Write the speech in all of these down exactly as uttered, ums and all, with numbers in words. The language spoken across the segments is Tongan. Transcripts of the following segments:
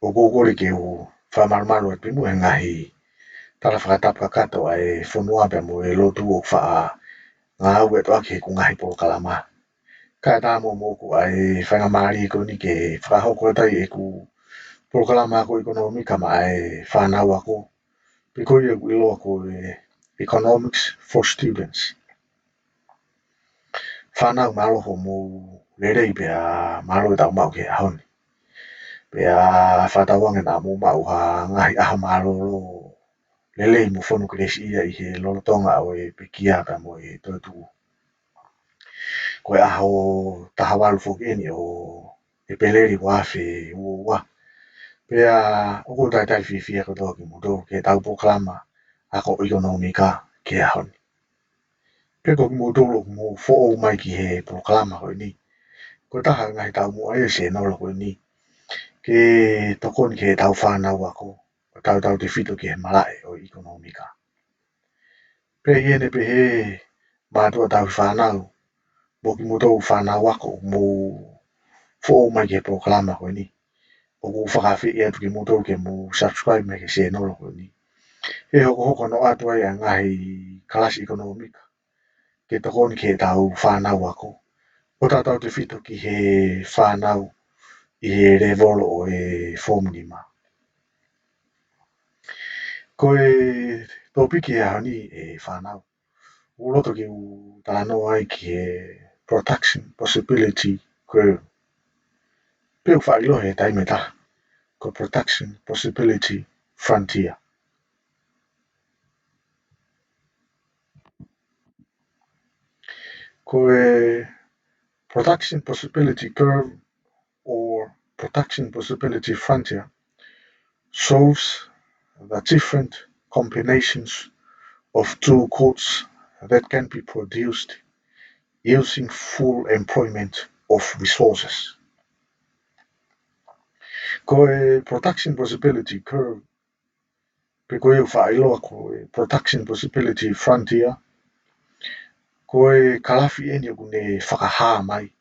ʻoku ou kole ke u fakamalumalu atu pē muʻa he ngaahi tala fakatapu kakato ʻa e fonua pea mo e lotu ʻoku faʻa ngāueʻaki ʻaki heʻeku ngaahi polokalama. Kae ʻatā moʻoku ʻa e faingamālie ko eni ke fakahoko atu ai ʻeku polokalama ako ʻekonōmika maʻa e fānau ako, pe ko ia ʻoku ʻiloa ko e Economics for Students. Fānau, mālō hoʻomou lelei pea mālō ʻetau maʻu ki he ʻaho ni. Pea fakatauange naʻa mou maʻu ha ngaahi ʻaho mālōlō lelei mo fonu kelesiʻia ʻi he lolotonga ʻo e pekia pea mo e toetuʻu. Ko e ʻaho taha valu foki eni ʻo ʻEpeleli ua afe ua ua. Pea ʻoku ou talitali fiefia kotoa kimoutolu ki heʻetau polokalama ako ʻekonōmika ki he ʻaho ni. Pea ko kimoutolu ʻoku mou foʻou mai ki he polokalama ko eni, ko e taha e ngaahi taumuʻa ia e sēnolo ko eni, ke tokoni ki heʻetau fānau ako ʻo tautautefito ki he malaʻe ʻo e ʻekonōmika. Pea ʻi heʻene pehē, mātuʻa tauhi fānau, mo kimoutolu fānau ako ʻoku mou foʻou mai ki he polokalama ko eni, ʻoku ou fakaafeʻi atu kimoutolu ke mou subscribe mai ki he sēnolo ko eni. He hokohoko noa atu ai ʻa e ngaahi kalasi ʻekonōmika ke tokoni ki heʻetau fānau ako, ʻo tautautefito ki he fānau ʻi he lēvolo ʻo e Form nima. Ko e tōpiki he ʻaho ni, ʻe fānau, ʻoku ou loto ke u talanoa ai ki he production possibility curve. Pe ʻoku faʻa ʻiloa he taimi ʻe taha ko e production possibility frontier. Ko e production possibility curve or production possibility frontier shows the different combinations of two goods that can be produced using full employment of resources. Ko e production possibility curve, pe ko ia ʻoku faʻa ʻiloa ko e production possibility frontier, ko e kalafi eni ʻoku ne fakahā mai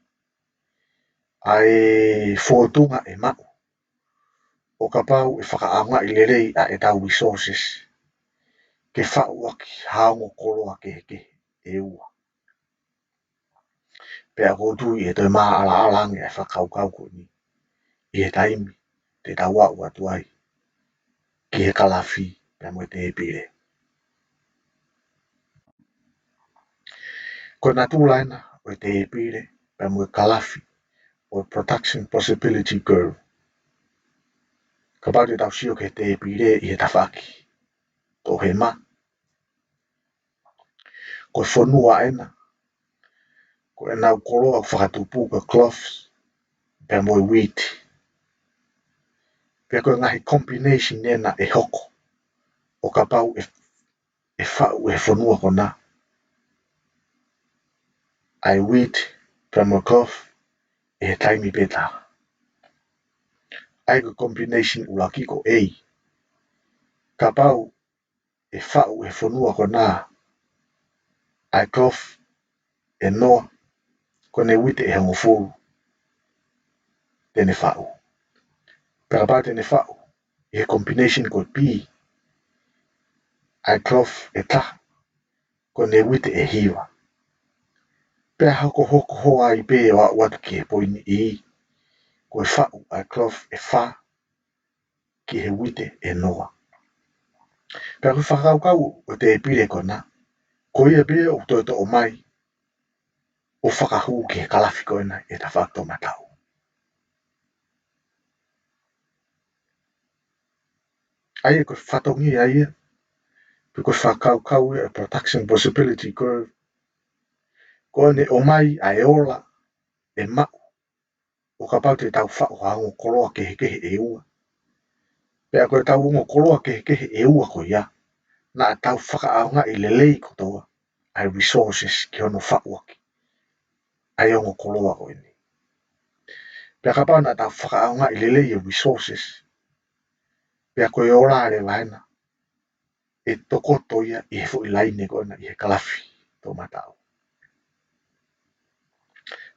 ʻa e fōtunga ʻe maʻu ʻo kapau ʻe fakaʻaongaʻi lelei ʻa ʻetau resources ke faʻu ʻaki ha ongo koloa kehekehe ʻe ua. Pea ʻoku ou tui ʻe toe maʻalaʻala ange ʻa e fakakaukau ko eni ʻi he taimi te tau aʻu atu ai ki he kalafi pea mo e tēpile. Ko e natula ena ʻo e tēpile pea mo e kalafi ʻo e production possibility curve. Kapau te tau sio ki he tēpile ʻi he tafaʻaki toʻohema, ko e fonua ena, ko ʻenau koloa ʻoku fakatupu ko e cloth pea mo e wheat. Pea ko e ngaahi combination ena ʻe hoko ʻo kapau ʻe, ʻe faʻu ʻe he fonua ko ena ʻa e wheat pea mo e cloth ʻi he taimi pē taha. ʻA ia ko e combination ʻuluaki ko e A. Kapau ʻe faʻu ʻe he fonua ko ena ʻa e cloth ʻe noa, ko ʻene uite ʻe hongofulu te ne faʻu. Pea kapau te ne faʻu ʻi he combination ko e B ʻa e cloth ʻe taha, ko ʻene uite ʻe hiva. Pea hokohoko ai pē ʻo aʻu atu ki he poini E, ko e faʻu ʻa e cloth ʻe fā ki he uite ʻe noa. Pea ko e fakakaukau ʻo e tēpile ko ena, ko ia pē ʻoku toe toʻo mai ʻo fakahū ki he kalafi ko ena ʻi he tafaʻaki toʻomataʻu. ʻA ia ko e fatongia ia, pe ko e fakakaukau ia ʻo e production possibility curve, ko ʻene ʻomai ʻa e ola ʻe maʻu ʻo kapau te tau faʻu ha ongo koloa kehekehe ʻe ua. Pea ko ʻetau ongo koloa kehekehe ʻe ua ko ia, naʻa tau fakaʻaongaʻi lelei kotoa ʻa e resources ki hono faʻu ʻaki ʻa e ongo koloa ko eni. Pea kapau naʻa tau fakaʻaongaʻi lelei ʻa e resources, pea ko e ola leva ena ʻe tokoto ia ʻi he foʻi laine ko ena ʻi he kalafi toʻomataʻu.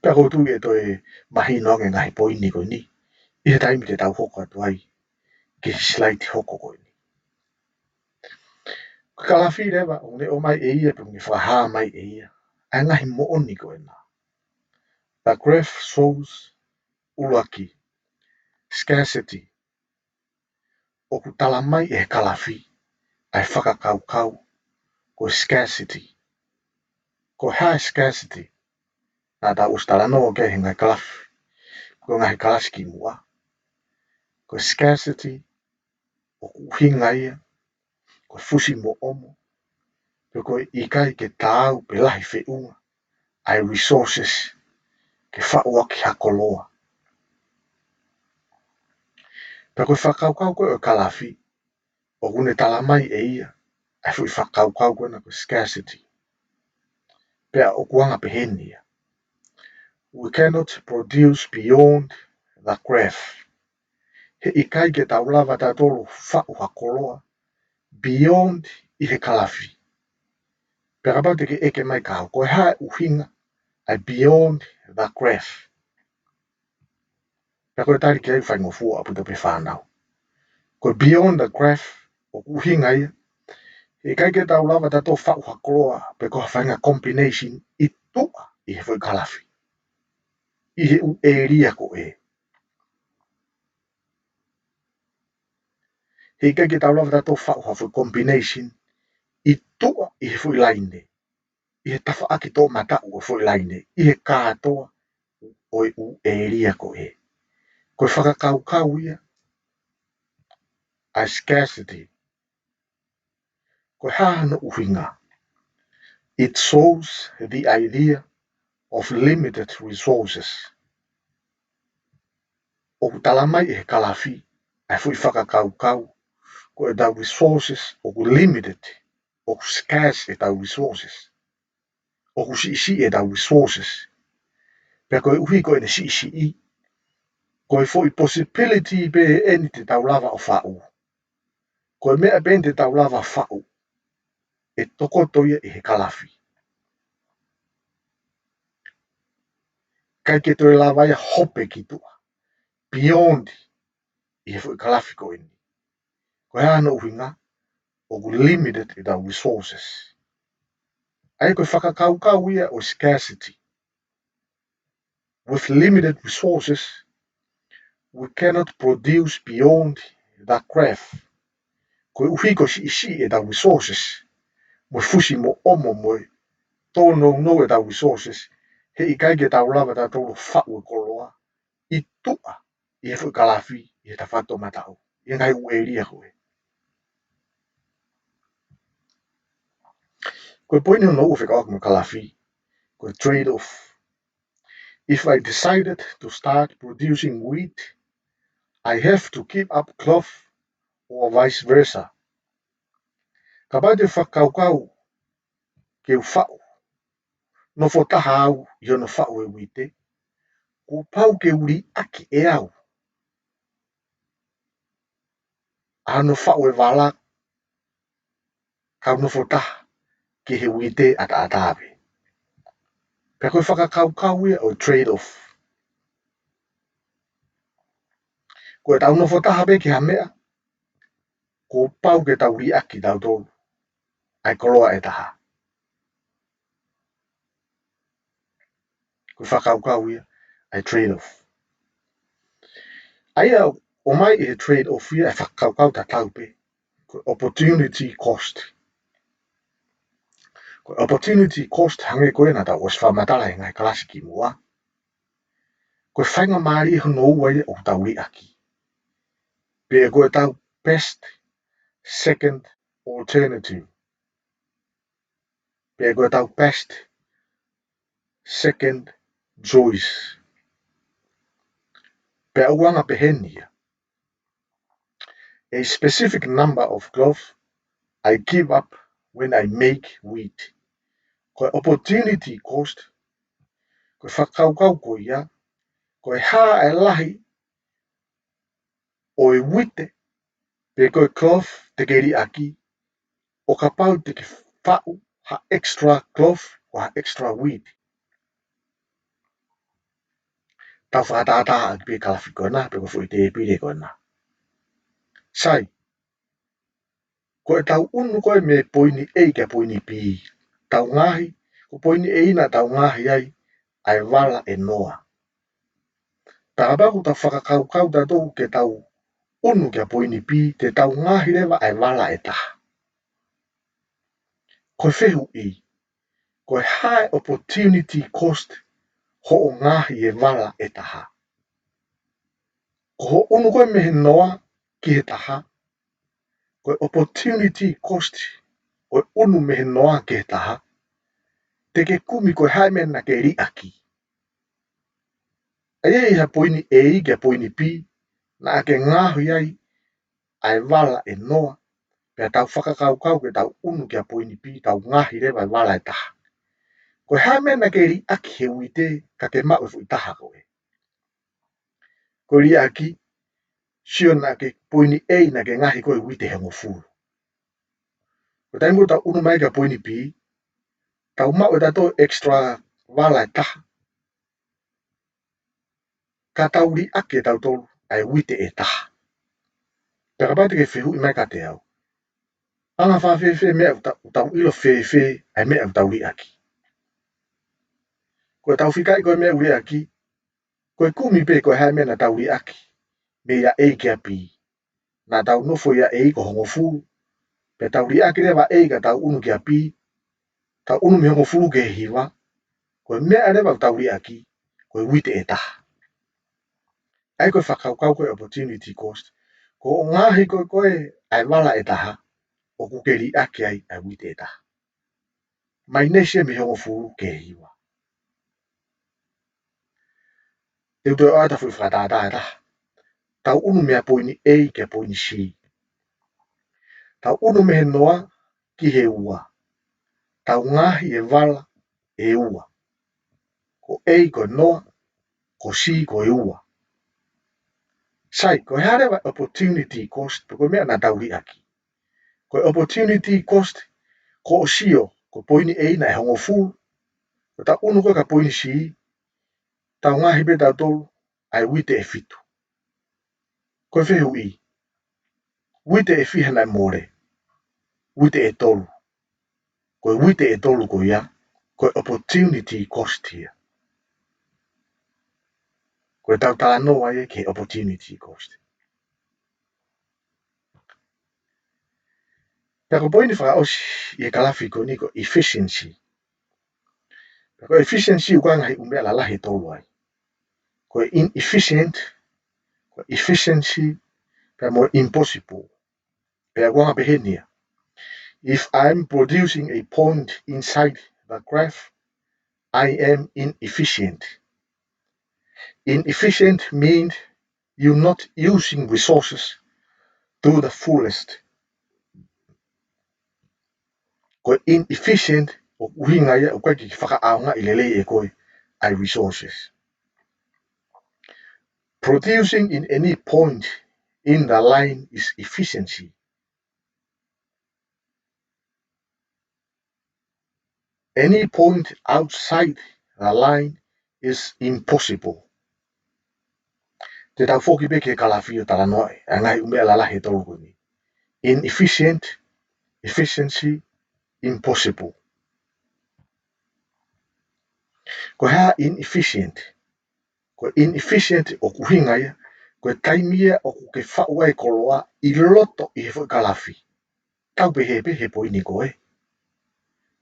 Pea ʻoku ou tui ʻe toe mahino ange ngaahi poini ko eni ʻi he taimi te tau hoko atu ai ki he silaiti hoko ko eni. Ko e kalafi leva, ʻoku ne ʻomai ʻe ia, pe ʻoku ne fakahā mai ʻe ia ʻa e ngaahi moʻoni ko ena. The graph shows, ʻuluaki, scarcity. ʻOku tala mai ʻe he kalafi ʻa e fakakaukau ko e scarcity. Ko e hā e scarcity? Naʻa tau ʻosi talanoa ki ai he ngaahi kalafi, ko e ngaahi kalasi kimuʻa. Ko e scarcity ʻoku ʻuhinga ia ko e fusi mo ʻomo, pe ko e ʻikai ke taau pe lahi feʻunga ʻa e resources ke faʻu ʻaki ha koloa. Pea ko e fakakaukau ko ē ʻo e kalafi, ʻoku ne tala mai ʻe ia ʻa e foʻi fakakaukau ko ena ko e scarcity. Pea ʻoku anga peheni ia: We cannot produce beyond the graph. He ʻikai ke tau lava tautolu faʻu ha koloa beyond ʻi he kalafi. Pea kapau te ke ʻeke mai kiate au, ko e hā e ʻuhinga ʻa e beyond the graph? Pea ko e tali ki ai, faingofua ʻaupito pē fānau. Ko e beyond the graph, ʻoku ʻuhinga ia he ʻikai ke tau lava tautolu faʻu ha koloa pe ko ha faʻahinga combination ʻi tuʻa ʻi he foʻi kalafi, ʻi he ʻū ʻēlia ko ē. He ʻikai ke tau lava tautolu faʻu ha foʻi combination ʻi tuʻa ʻi he foʻi laine, ʻi he tafaʻaki toʻomataʻu ʻo e foʻi laine, ʻi he kātoa ʻo e ʻū ʻēlia ko ē. Ko e fakakaukau ia ʻa e scarcity. Ko e hā hono ʻuhinga? It shows the idea of limited resources. ʻOku tala mai ʻe he kalafi ʻa e foʻi fakakaukau ko ʻetau resources ʻoku limited, ʻoku scarce ʻetau resources, ʻoku siʻisiʻi ʻetau resources. Pea koeʻuhi ko ʻene siʻisiʻi, ko e foʻi possibility pē eni te tau lava ʻo faʻu, ko e meʻa pē eni te tau lava faʻu, ʻe tokoto ia ʻi he kalafi. ʻIkai ke toe lava ia hope ki tuʻa, beyond ʻi he foʻi kalafi ko eni. Ko e hā hono ʻuhinga? ʻOku limited ʻetau resources. ʻA ia ko e fakakaukau ia ʻo e scarcity. With limited resources, we cannot produce beyond the graph. Koeʻuhi ko e siʻisiʻi ʻetau resources, mo e fusi mo ʻomo mo e tōnounou ʻetau resources, he ʻikai ke tau lava tautolu faʻu e koloa ʻi tuʻa ʻi he foʻi kalafi, ʻi he tafaʻaki toʻomataʻu, ʻi he ngaahi ʻū ʻēlia ko ē. Ko e poini hono ua fekauʻaki mo e kalafi, ko e trade-off. If I decided to start producing wheat, I have to give up cloth or vice versa. Kapau te u fakakaukau ke u faʻu, nofo taha au ʻi hono faʻu e uite, kuo pau ke u liʻaki ʻe au ʻa hono faʻu e vala, kau nofo taha ki he uite ʻataʻatā pē. Pea ko e fakakaukau ia ʻo e trade-off. Ko ʻetau nofo taha pē ki ha meʻa, kuo pau ke tau liʻaki tautolu ʻa e koloa ʻe taha. Ko e fakakaukau ia ʻa e trade-off. ʻA ia ʻoku ʻomai ʻe he trade-off ia ʻa e fakakaukau tatau pē, ko e opportunity cost. Ko e opportunity cost, hangē ko ē naʻa tau ʻosi fakamatala he ngaahi kalasi kimuʻa, ko e faingamālie hono ua ia ʻoku tau liʻaki. Pe ko ʻetau best second alternative. Pe ko ʻetau best second choice. Pea ʻoku anga peheni ia: A specific number of cloth I give up when I make wheat. Ko e opportunity cost, ko e fakakaukau ko ia, ko e hā e lahi ʻo e uite pe ko e cloth te ke liʻaki, ʻo kapau te ke faʻu ha extra cloth ʻo ha extra wheat. Tau fakatātā ʻaki pē kalafi ko ena, pe ko e foʻi tēpile ko ena. Sai, ko ʻetau ʻunu ko ē mei he poini A ki he poini B, tau ngaohi, ko e poini A naʻa tau ngaohi ai ʻa e vala ʻe noa. Pea kapau ʻoku tau fakakaukau tautolu ke tau ʻunu ki he poini B, te tau ngaohi leva ʻa e vala ʻe taha. Ko e fehuʻi, ko e hā e opportunity cost hoʻo ngaohi e vala ʻe taha? Ko hoʻo ʻunu ko ē mei he noa ki he taha, ko e opportunity cost ʻo e ʻunu mei he noa ki he taha, te ke kumi ko e hā e meʻa naʻa ke liʻaki. ʻA ia ʻi he poini A ki he poini B, naʻa ke ngaohi ai ʻa e vala ʻe noa, pea tau fakakaukau ke tau ʻunu ki he poini B, tau ngaohi leva e vala ʻe taha. Ko e hā e meʻa naʻa ke liʻaki he uite ka ke maʻu e foʻi taha ko ē? Ko e liʻaki, sio naʻa ke poini A naʻa ke ngaohi ko ē uite ʻe hongofulu. Ko e taimi ko ē tau ʻunu mai ki he poini B, tau maʻu ʻe tautolu extra vala ʻe taha. Ka tau liʻaki ʻe tautolu ʻa e uite ʻe taha. Pea kapau te ke fehuʻi mai kiate au, anga fēfē e meʻa ʻoku ta-, ʻoku tau ʻilo fēfē ʻa e meʻa ʻoku tau liʻaki? Ko ʻetau fikaʻi ko ē meʻa ʻoku liʻaki, ko e kumi pē ko e hā e meʻa naʻa tau liʻaki mei he A ki he B. Naʻa tau nofo ʻi he A ko e hongofulu, pea tau liʻaki leva A ka tau ʻunu ki he B, tau ʻunu mei he hongofulu ki he hiva, ko e meʻa leva ʻoku tau liʻaki, ko e uite ʻe taha. ʻA ia ko e fakakaukau ko e opportunity cost, ko hoʻo ngaohi ko ē ko ē ʻa e vala ʻe taha, ʻoku ke liʻaki ai ʻa e uite ʻe taha. Mainasi ia mei he hongofulu ki he hiva. Te u toe ʻoatu ha foʻi fakatātā ʻe taha. Tau ʻunu mei he poini A ki he poini C. Tau ʻunu mei he noa ki he ua. Tau ngaohi e vala ʻe ua. Ko A ko e noa, ko C ko e ua. Sai, ko e hā leva e opportunity cost, pe ko e meʻa naʻa tau liʻaki? Ko e opportunity cost, ko hoʻo sio, ko e poini A naʻe hongofulu, ko ʻetau ʻunu ko ē ki he poini C, tau ngaohi pē ʻe tautolu ʻa e uite ʻe fitu. Ko e fehuʻi, uite ʻe fiha naʻe mole? Uite ʻe tolu. Ko e uite ʻe tolu ko ia, ko e opportunity cost ia. Ko ʻetau talanoa ia ki he opportunity cost. Pea ko e poini fakaʻosi ʻi he kalafi ko eni ko e efficiency. Pea ko e efficiency ʻoku ʻi ai e ngaahi ʻū meʻa lalahi ʻe tolu ai. Ko e inefficient, ko e efficiency, pea mo e impossible. Pea ʻoku anga pehē ni ia. If I'm producing a point inside the graph, I am inefficient. Inefficient means you're not using resources to the fullest. Ko e inefficient ʻoku ʻuhinga ia ʻoku ʻikai ke fakaʻaongaʻi lelei ʻe koe ʻa e resources. Producing in any point in the line is efficiency. Any point outside the line is impossible. Te tau foki pē ki he kalafi ʻo talanoa ai ʻa e ngaahi ʻū meʻa lalahi ʻe tolu ko eni. Inefficient, efficiency, impossible. Ko e hā e inefficient? Ko e inefficient ʻoku ʻuhinga ia, ko e taimi ia ʻoku ke faʻu ai e koloa ʻi loto ʻi he foʻi kalafi. Tau pehē pē he poini ko ē.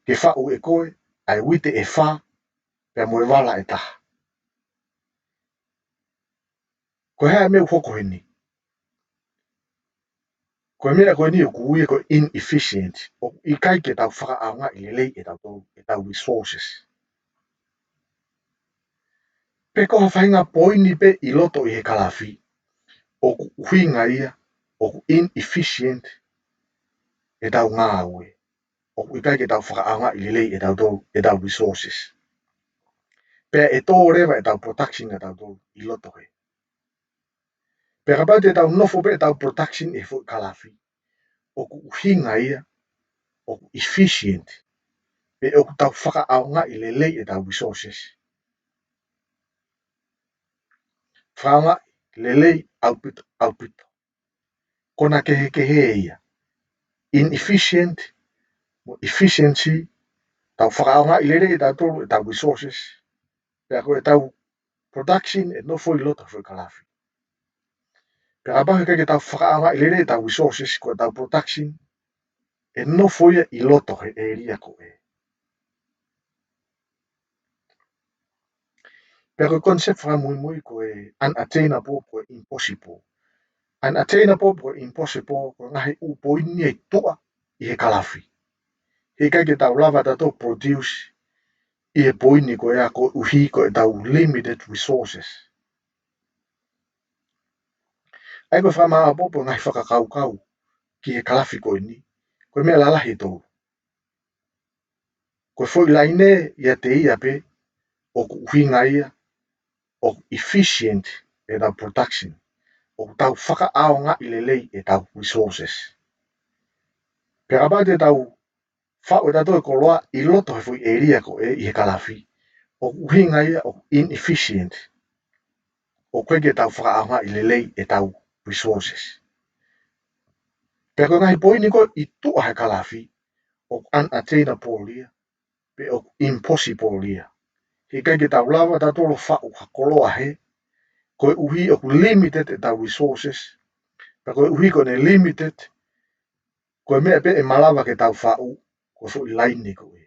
Ke faʻu ʻe koe ʻa e uite ʻe fā, pea mo e vala ʻe taha. Ko e hā e meʻa ʻoku hoko heni? Ko e meʻa ko eni ʻoku ui ko e inefficient, ʻoku ʻikai ke tau fakaʻaongaʻi lelei ʻe tautolu, ʻetau resources. Pe ko ha faʻahinga poini pē ʻi loto ʻi he kalafi, ʻoku ʻuhinga ia, ʻoku inefficient ʻetau ngāue. ʻOku ʻikai ke tau fakaʻaongaʻi lelei ʻe tautolu, ʻetau resources. Pea ʻe tō leva ʻetau production ʻa tautolu ʻi loto he. Pea kapau te tau nofo pē ʻetau production ʻi he foʻi kalafi, ʻoku ʻuhinga ia, ʻoku efficient, pe ʻoku tau fakaʻaongaʻi lelei ʻetau resources. Fakaʻaongaʻi lelei ʻaupito, ʻaupito. kona kehekehe ia. Inefficient mo efficiency, tau fakaʻaongaʻi lelei ʻe tautolu ʻetau resources, pea ko ʻetau production ʻe nofo ʻi loto he foʻi kalafi. Pea kapau he ʻikai ke tau fakaʻaongaʻi lelei ʻetau resources, ko ʻetau production ʻe nofo ia ʻi loto he ʻēlia ko ē. Pea ko e concept fakamuimui ko e unattainable, ko e impossible. Unattainable, ko e impossible, ko e ngaahi ʻū poini ia ʻi tuʻa ʻi he kalafi. He ʻikai ke tau lava tautolu ʻo produce ʻi he poini ko ia koeʻuhi ko ʻetau limited resources. ʻA ia ko e fakamāʻopoʻopo e ngaahi fakakaukau ki he kalafi ko eni, ko e meʻa lalahi ʻe tolu. Ko e foʻi laine ʻiate ia pē ʻoku ʻuhinga ia ʻoku efficient ʻetau production, ʻoku tau fakaʻaongaʻi lelei ʻetau resources. Pea kapau te tau faʻu ʻe tautolu e koloa ʻi loto he foʻi ʻēlia ko ē ʻi he kalafi, ʻoku ʻuhinga ia ʻoku inefficient, ʻoku ʻikai ke tau fakaʻaongaʻi lelei ʻetau resources. Pea ko e ngaahi poini ko ē ʻi tuʻa he kalafi, ʻoku unattainable ia, pe ʻoku impossible ia. He ʻikai ke tau lava tautolu ʻo faʻu ha koloa hē, koeʻuhi ʻoku limited ʻetau resources, pea koeʻuhi ko ʻene limited, ko e meʻa pē ʻe malava ke tau faʻu, ko e foʻi laine ko ē.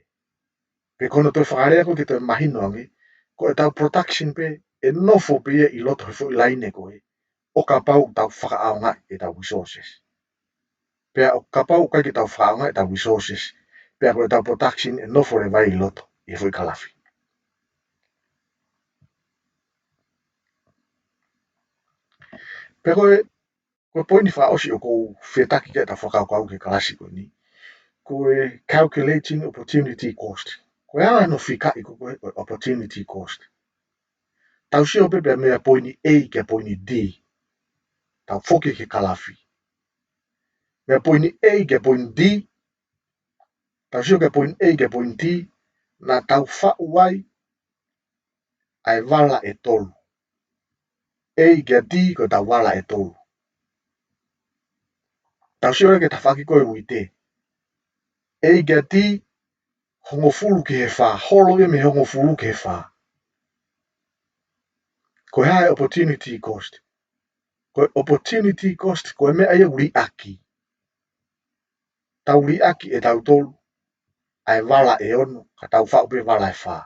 Pe ko hono toe fakalea ko ē ke toe mahino ange, ko ʻetau production pē ʻe nofo pē ia ʻi loto he foʻi laine ko ē, ʻo kapau tau fakaʻaongaʻi ʻetau resources. Pea ʻo kapau ʻikai ke tau fakaʻaongaʻi ʻetau resources, pea ko ʻetau production ʻe nofo leva ʻi loto ʻi he foʻi kalafi. Pea ko e, ko e poini fakaʻosi ʻoku ou fetaki ki ai ʻetau fakakaukau ki he kalasi ko eni, ko e calculating opportunity cost. Ko e hā hono fikaʻi ko ē ʻo e opportunity cost? Tau sio pē pea mei he poini A ki he poini D. Tau foki ki he kalafi. Mei he poini A ki he poini D, tau sio ki he poini A ki he poini D, naʻa tau faʻu ai ʻa e vala ʻe tolu. A ki he D ko ʻetau vala ʻe tolu. Tau sio ki he tafaʻaki ko ē uite. A ki he D, hongofulu ki he fā, holo ia mei he hongofulu ki he fā. Ko e hā e opportunity cost? Ko e opportunity cost, ko e meʻa ia ʻoku liʻaki. Tau liʻaki ʻe tautolu ʻa e vala ʻe ono, ka tau faʻu pē vala ʻe fā.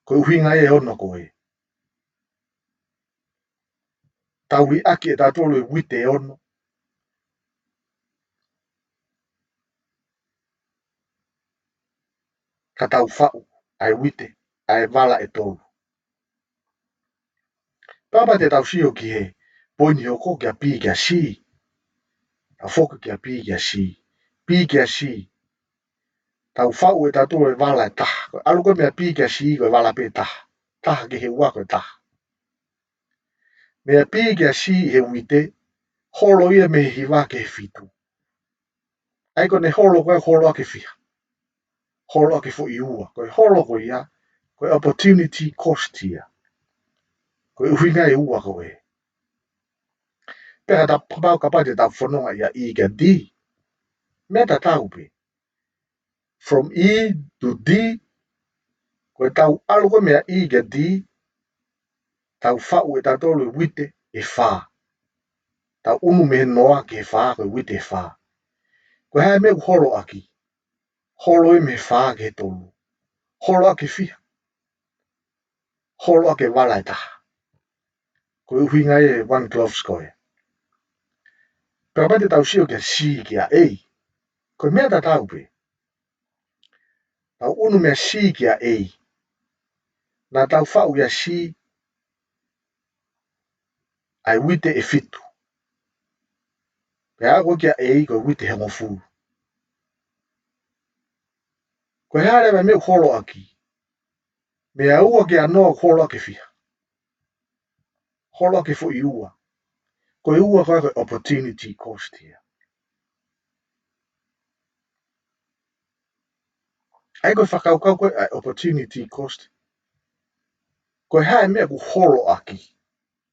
Ko e ʻuhinga ia ʻe ono ko ē. Tau liʻaki ʻe tautolu e uite ʻe ono, ka tau faʻu ʻa e uite, ʻa e vala ʻe tolu. Pea kapau te tau sio ki he poini hoko kia B kia C. Tau foki kia B kia C. B kia C. Tau faʻu ʻe tautolu e vala ʻe taha. Ko e ʻalu ko ē mei he B kia C ko e vala pē ʻe taha. Taha ki he ua ko e taha. Mei he B kia C he uite, holo ia mei he hiva ki he fitu. ʻA ia ko ʻene holo ko ē, holo ʻaki e fiha? Holo ʻaki e foʻi ua. Ko e holo ko ia, ko e opportunity cost ia. Ko e ʻuhinga ʻe ua ko ē. Pea ka ta-, kapau, kapau te tau fononga ia E kia D, meʻa tatau pē. From E to D, ko e tau ʻalu ko ē mei he E kia D, tau faʻu ʻe tautolu e uite ʻe fā. Tau ʻunu mei he noa ki he fā, ko e uite ʻe fā. Ko e hā e meʻa ʻoku holo ʻaki? Holo ia mei he fā ki he tolu. Holo ʻaki e fiha? Holo ʻaki e vala ʻe taha. Ko e ʻuhinga ia e one gloves ko ē. Pea kapau te tau sio kia C kia A, ko e meʻa tatau pē. Tau ʻunu mei he C kia A. Naʻa tau faʻu ia C ʻa e uite ʻe fitu. Pea aʻu ko ē kia A ko e uite ʻe hongofulu. Ko e hā leva e meʻa ʻoku holo ʻaki? Mei he ua ki he noa ʻoku holo ʻaki e fiha? Holo ʻaki e foʻi ua. Ko e ua ko ē ko e opportunity cost ia. ʻA ia ko e fakakaukau ko ē ʻa e opportunity cost, ko e hā e meʻa ʻoku holo ʻaki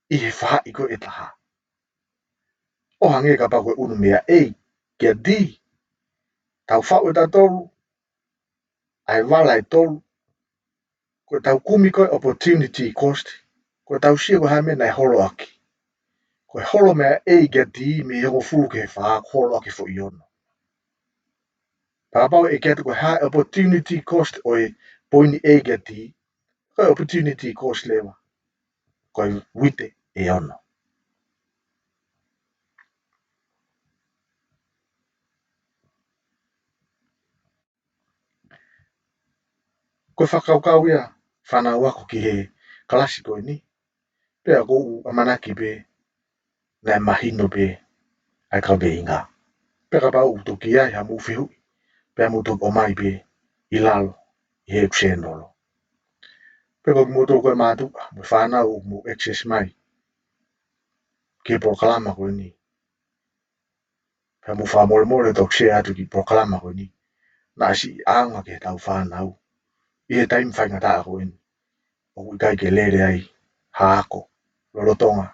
ʻi he faʻahi ko ē ʻe taha? ʻO hangē kapau ko e ʻunu mei A kia D, tau faʻu ʻe tautolu ʻa e vala ʻe tolu, ko ʻetau kumi ko ē opportunity cost, ko ʻetau sio ko e hā e meʻa naʻe holo ʻaki. Ko e holo mei A kia D mei he hongofulu ki he fā, ko e holo ʻaki e foʻi ono. Pea kapau ʻe ʻeke atu ko e hā e opportunity cost ʻo e poini A kia D, ko e opportunity cost leva ko e uite ʻe ono. Ko e fakakaukau ia fānau ako ki he kalasi ko eni, pea ʻoku ou ʻamanaki pē naʻe mahino pē ʻa e kaveinga. Pea kapau ʻoku toki ʻi ai haʻamou fehuʻi, pea mou toki ʻomai pē ʻi lalo ʻi heʻeku sēnolo. Pea ko kimoutolu ko ē mātuʻa mo e fānau ʻoku mou access mai ki he polokalama ko eni, pea mou fakamolemole toki share atu ki he polokalama ko eni, naʻa siʻi ʻaonga ki heʻetau fānau ʻi he taimi faingataʻa ko eni ʻoku ʻikai ke lele ai ha ako lolotonga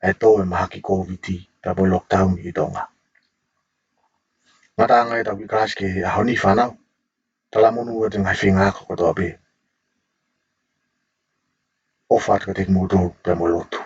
ʻa e tō e mahaki Kōviti pea mo e lockdown ʻi Tonga. Ngataʻanga ʻetau kiʻi kalasi ki he ʻaho ni fānau. Talamonū atu e ngaahi feinga ako kotoa pē. ʻOfa atu kiate kimoutolu pea mo e lotu.